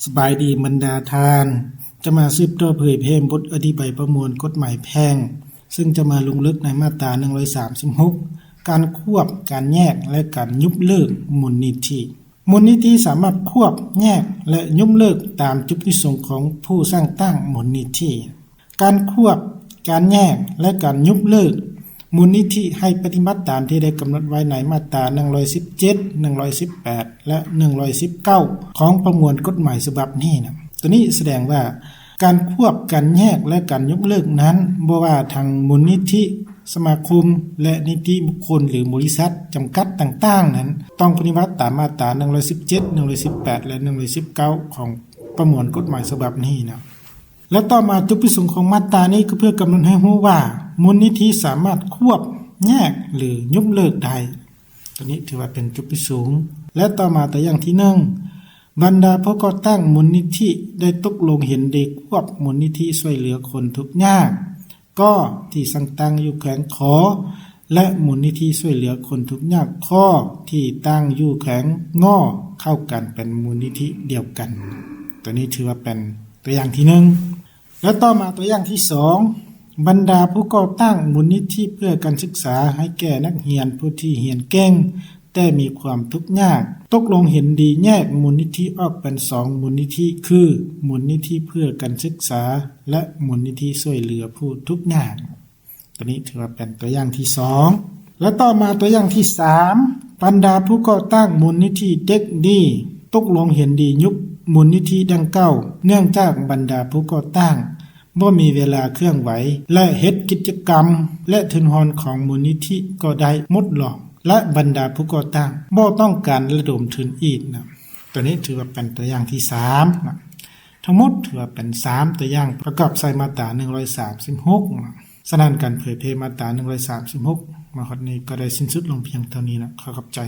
ສະບາຍດີບັນດາທ່ານ, ຈະມາສືບຕໍ່ເຜີຍແຜ່ບົດອະທິບາຍປະມວນກົດໝາຍແພ່ງ, ເຊິ່ງຈະມາລົງເລິກໃນມາດຕາໜຶ່ງຮ້ອຍສາມສິບຫົກ ການຄວບ, ການແຍກ ແລະ ການຍຸບເລີກມູນນິທິ. ມູນນິທິສາມາດຄວບ, ແຍກ ແລະ ຍຸບເລີກຕາມຈຸດປະສົງຂອງຜູ້ສ້າງຕັ້ງມູນນິທິ. ການຄວບ, ການແຍກ ແລະ ການຍຸບເລີກມູນນິທິ ໃຫ້ປະຕິບັດຕາມທີ່ໄດ້ກຳນົດໄວ້ໃນມາດຕາໜຶ່ງຮ້ອຍສິບເຈັດ, ໜຶ່ງຮ້ອຍສິບແປດ ແລະ ໜຶ່ງຮ້ອຍສິບເກົ້າ ຂອງປະມວນກົດໝາຍສະບັບນີ້ນະ. ຕົວນີ້ສະແດງວ່າ ການຄວບ, ການແຍກ ແລະ ການຍົກເລີກນັ້ນ ບໍ່ວ່າທາງມູນນິທິ, ສະມາຄົມ ແລະ ນິຕິບຸກຄົນ ຫຼື ບໍລິສັດຈຳກັດຕ່າງໆນັ້ນ ຕ້ອງປະຕິບັດຕາມມາດຕາໜຶ່ງຮ້ອຍສິບເຈັດ, ໜຶ່ງຮ້ອຍສິບແປດ ແລະ ໜຶ່ງຮ້ອຍສິບເກົ້າ ຂອງປະມວນກົດໝາຍສະບັບນີ້ນະ. ແລະ ຕໍ່ມາ ຈຸດປະສົງຂອງມາດຕານີ້ກໍເພື່ອກຳນົດໃຫ້ຮູ້ວ່າ ມູນນິທິສາມາດຄວບ, ແຍກ ຫຼື ຍົກເລີກໄດ້. ຕົວນີ້ຖືວ່າເປັນຈຸດປະສົງ. ແລະ ຕໍ່ມາຕົວຢ່າງທີໜຶ່ງ, ບັນດາຜູ້ກໍ່ຕັ້ງມູນນິທິໄດ້ຕົກລົງເຫັນດີຄວບມູນນິທິຊ່ວຍເຫຼືອຄົນທຸກຍາກ ກໍ ທີ່ຕັ້ງຢູ່ແຂວງ ຂ ແລະ ມູນນິທິຊ່ວຍເຫຼືອຄົນທຸກຍາກ ຂ ທີ່ຕັ້ງຢູ່ແຂວງ ງ ເຂົ້າກັນເປັນມູນນິທິດຽວກັນ. ຕົວນີ້ຖືວ່າເປັນຕົວຢ່າງທີໜຶ່ງ. ແລະ ຕໍ່ມາຕົວຢ່າງທີສອງ, ບັນດາຜູ້ກໍ່ຕັ້ງມູນນິທິເພື່ອການສຶກສາໃຫ້ແກ່ນັກຮຽນຜູ້ທີ່ຮຽນເກັ່ງ ແຕ່ມີຄວາມທຸກຍາກ ຕົກລົງເຫັນດີແຍກມູນນິທິອອກເປັນສອງມູນນິທິ ຄື ມູນນິທິເພື່ອການສຶກສາ ແລະ ມູນນິທິຊ່ວຍເຫຼືອຜູ້ທຸກຍາກ. ຕົວນີ້ຖືວ່າເປັນຕົວຢ່າງທີສອງ. ແລະ ຕໍ່ມາຕົວຢ່າງທີສາມ, ບັນດາຜູ້ກໍ່ຕັ້ງມູນນິທິເດັກດີ ຕົກລົງເຫັນດີຍຸບມູນນິທິດັ່ງກ່າວ ເນື່ອງຈາກບັນດາຜູ້ກໍ່ຕັ້ງບໍ່ມີເວລາເຄື່ອນໄຫວ ແລະ ເຮັດກິດຈະກຳ ແລະ ທຶນຮອນຂອງມູນນິທິກໍໄດ້ໝົດລອງ ແລະ ບັນດາຜູ້ກໍ່ຕັ້ງບໍ່ຕ້ອງການລະດົມທຶນອີກນະ. ຕົວນີ້ຖືວ່າເປັນຕົວຢ່າງທີສາມນະ. ທັງໝົດຖືວ່າເປັນສາມຕົວຢ່າງປະກອບໃສ່ມາດຕາໜຶ່ງຮ້ອຍສາມສິບຫົກນະ. ສະນັ້ນ ການເຜີຍແຜ່ມາດຕາໜຶ່ງຮ້ອຍສາມສິບຫົກ ມາຮອດນີ້ກໍໄດ້ສິ້ນສຸດລົງພຽງເທົ່ານີ້ນະ. ຂໍຂອບໃຈ.